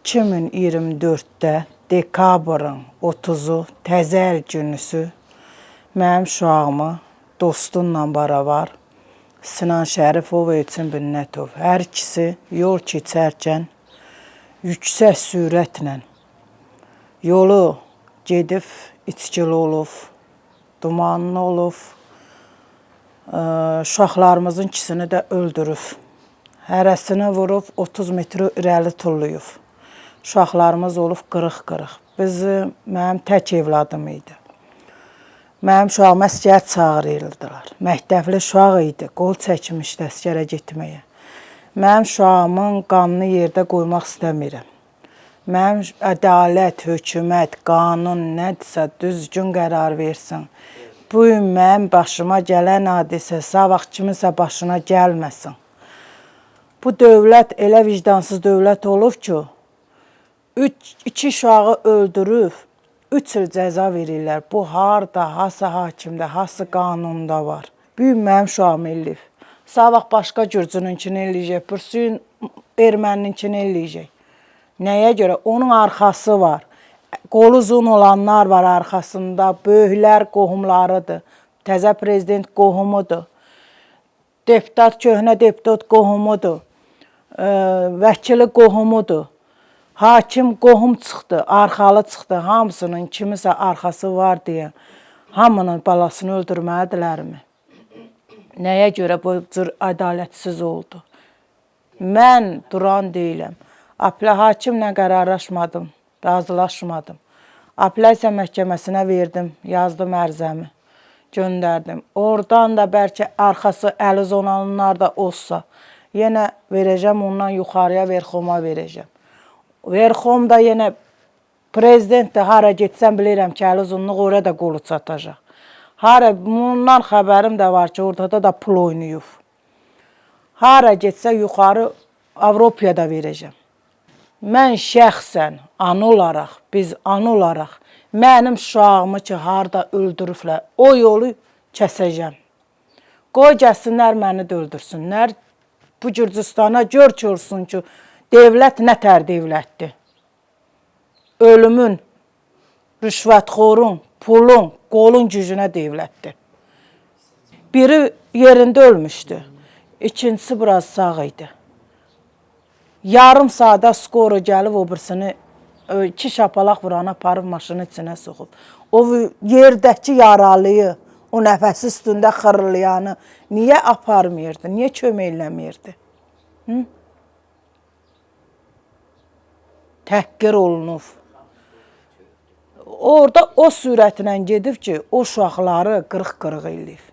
2024-də dekabrın 30-u təzə il günüsü mənim uşağımı dostunla barabar Sinan Şərifov və Elçin Binnətov hər ikisi yol keçərkən yüksək sürətlə yolu gedib içkili olub, dumanlı olub, uşaqlarımızın ikisini də öldürüb. Hərəsini vurub 30 metr irəli tullayıb. Uşaqlarımız olub qırıq-qırıq. Bizi mənim tək evladım idi. Mənim uşağımı əsgər çağırırdılar. Məktəbli uşaq idi, qol çəkmişdi əsgərə getməyə. Mənim uşağımın qanını yerdə qoymaq istəmirəm. Mənim ədalət, hökumət, qanun nədirsə düzgün qərar versin. Bu gün mənim başıma gələn hadisə sabah kiminsə başına gəlməsin. Bu dövlət elə vicdansız dövlət olub ki, iki uşağı öldürüb, 3 il cəza verirlər. Bu harda, hansı hakimdə, hansı qanunda var? Bu gün mənim uşağım eləyib. Sabah başqa gürcününkünü eləyəcək, pürsün ermənininkini eləyəcək. Nəyə görə? Onun arxası var. Qolu uzun olanlar var arxasında, böyüklər qohumlarıdır. Təzə prezident qohumudur. Deputat, köhnə deputat qohumudur. Vəkili qohumudur. Hakim qohum çıxdı, arxalı çıxdı. Hamısının kimisə arxası var deyə hamının balasını öldürməlidirlərmi? Nəyə görə bu cür ədalətsiz oldu? Mən duran deyiləm. Apel hakimlə qərarlaşmadım, razılaşmadım. Apellyasiya məhkəməsinə verdim, yazdım ərizəmi, göndərdim. Oradan da bəlkə arxası əli zonanlar da olsa, yenə verəcəm ondan yuxarıya Verxoma verəcəm. Verxom da yenə prezident də hara getsəm bilirəm ki, əli uzunluq oraya da qolu çatacaq. Hara bundan xəbərim də var ki, ortada da pul oynayıb. Hara getsə yuxarı Avropaya da verəcəm. Mən şəxsən ana olaraq, biz ana olaraq mənim uşağımı ki, harda öldürüblər, o yolu kəsəcəm. Qoy gəlsinlər məni də öldürsünlər. Bu Gürcüstana gör ki, olsun ki, dövlət nə tər dövlətdir. Ölümün, rüşvətxorun, pulun, qolun gücünə dövlətdir. Biri yerində ölmüşdü. İkincisi biraz sağ idi. Yarım saata skoro gəlib o birisini iki şapalaq vuranı aparıb maşının içinə soxub. O yerdəki yaralıyı, o nəfəsi üstündə xırıldayanı niyə aparmırdı? Niyə kömək eləmirdi? Hı? Təhqir olunub. Orada o sürətlə gedib ki, o uşaqları qırıq-qırıq eləyib.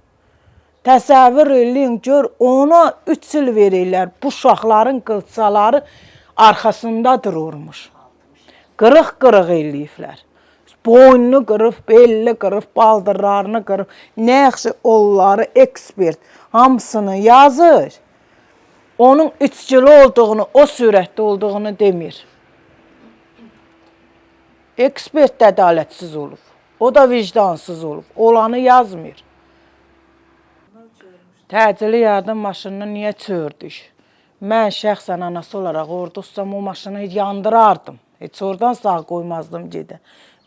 Təsəvvür eləyin, gör ona 3 il verirlər. Bu uşaqların qılçaları arxasında dururmuş. Qırıq-qırıq eləyiblər. Boynunu qırıb, belini qırıb, baldırlarını qırıb. Nə yaxşı onları ekspert hamısını yazır. Onun içkili olduğunu, o sürətdə olduğunu demir. Ekspert də ədalətsiz olub. O da vicdansız olub. Olanı yazmır. Təcili yardım maşınını niyə çördük? Mən şəxsən anası olaraq orada olsam o maşını yandırardım. Heç oradan sağ qoymazdım gedə.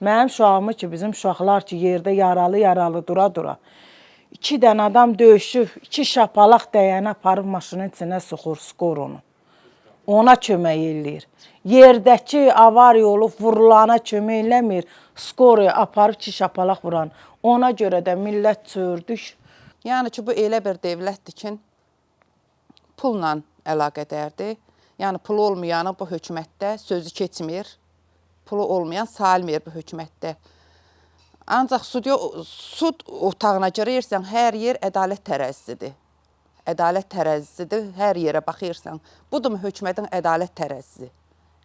Mənim uşağımı ki, bizim uşaqlar ki, yerdə yaralı-yaralı dura-dura. İki dənə adam döyüşüb, iki şapalaq dəyəni aparıb maşının içinə soxur skorunu. Ona kömək eləyir. Yerdəki avariya olub vurulana kömək eləmir. Skoru aparıb iki şapalaq vuran. Ona görə də millət çördük. Yəni ki, bu elə bir dövlətdir ki, pulla əlaqədardır. Yəni pulu olmayanın bu hökumətdə sözü keçmir. Pulu olmayan sayılmır bu hökumətdə. Ancaq sud otağına girirsən, hər yer ədalət tərəzisidir. Ədalət tərəzisidir, hər yerə baxırsan. Budurmu hökumətin ədalət tərəzisi?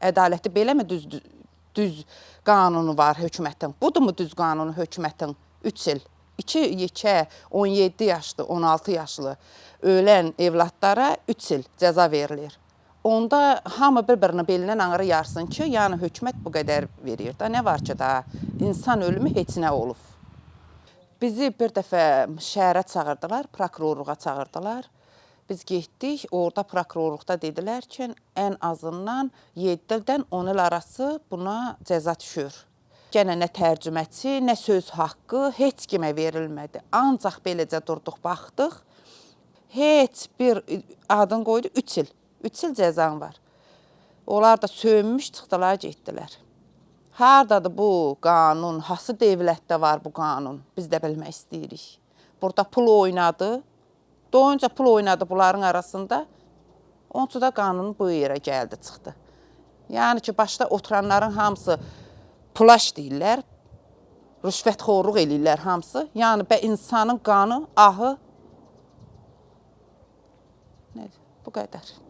Ədaləti beləmi düz qanunu var hökumətin? Budurmu düz qanunu hökumətin? 3 il. 2 yekə 17 yaşlı, 16 yaşlı ölən evladlara 3 il cəza verilir. Onda hamı bir-birini belindən ağrı yarsın ki, yəni hökumət bu qədər verir. Da nə var ki da insan ölümü heç nə olub. Bizi bir dəfə şəhərə çağırdılar, prokurorluğa çağırdılar. Biz getdik, orada prokurorluqda dedilər ki, ən azından 7 ildən 10 il arası buna cəza düşür. Gənə nə tərcüməçi, nə söz haqqı heç kimə verilmədi. Ancaq beləcə durduq, baxdıq. Heç bir adın qoydu 3 il. 3 il cəzan var. Onlar da söymüş çıxdılar, getdilər. Hardadır bu qanun? Hansı dövlətdə var bu qanun? Biz də bilmək istəyirik. Burada pul oynadı. Doyunca pul oynadı bunların arasında. Onun üçün də qanun bu yerə gəldi, çıxdı. Yəni ki, başda oturanların hamısı pula işləyirlər, rüşvətxorluq eləyirlər hamısı. Yəni bə insanın qanı, ahı nədir? Bu qədər.